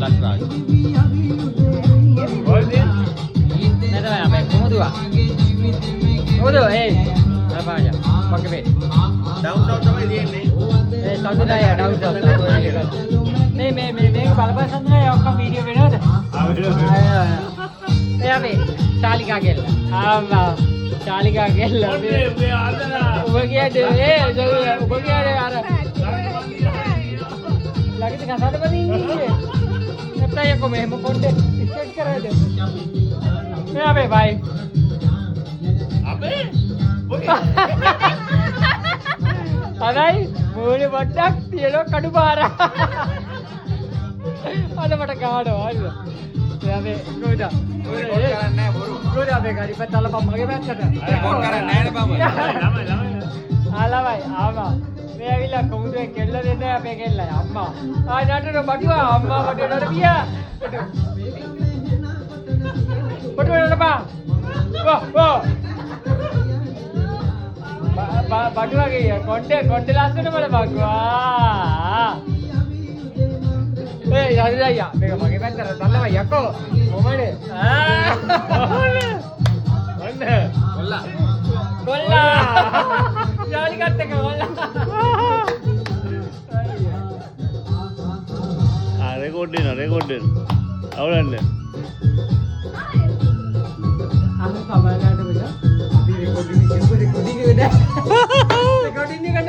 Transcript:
ලක්රාජ්. නේද අපේ කොමුදුවා? කොමුදුව ඒ බලපන් මගේ මේ. ඩවුන් සවුත් තමයි තියෙන්නේ. ඒ සඳුනයි ඩවුන් සවුත්. මේ මේ මේ මේක බලපන් සඳුනයි, ඔක්කොම වීඩියෝ වෙනවද? ඒ අපේ ශාලිකා කෙල්ල. අම්මා, ශාලිකා කෙල්ල. ඔබ කියන්නේ ඒ ඔබ කියන්නේ අර ළඟට කසාද බඳින්න ඉන්නේ. නැත්තම් යකෝ මෙහෙම කොණ්ඩේ ඉස්සෙට් කරයිද? මේ අපේ බයි. අපේ හරයි, මූණේ පොඩ්ඩක් තියෙනවා කඩු පාර. අර මට ගහනවා හරිද? මේ අපේ කොයිද? රෙකෝඩ් කරන්නේ නැහැ බොරු. කොයිද අපේ ගාඩි පැත්ත අල්ලපන් මගේ පැත්තට. රෙකෝඩ් කරන්නේ නැහැ නේ බබා. ළමයි ළමයි. ආ ළමයි ආවා. මේ ඇවිල්ලා කොමුදුවේ කෙල්ල දෙන්න අපේ කෙල්ලයි අම්මා. ආ නටන බටුවා අම්මා බටුව නට පියා. බටුව. බටුව නටපන්. වෝ වෝ. බටුවගේ කොණ්ඩේ කොණ්ඩේ ලස්සන බලපන්. වා. ඒ යරි අයියා මේක මගේ පැත්තට තල්ලම යකෝ. මොමනේ? ආ. ඔන්න. කොල්ලා. කොල්ලා. යාලිකත් එක්ක කොල්ලා. ආ රෙකෝඩ් වෙනවා, රෙකෝඩ් වෙනවා. අවුලන්නේ. අහු කමලාට බලා අපි රෙකෝඩින් එක, රෙකෝඩින් එක නෑ, රෙකෝඩින් එක නෑ.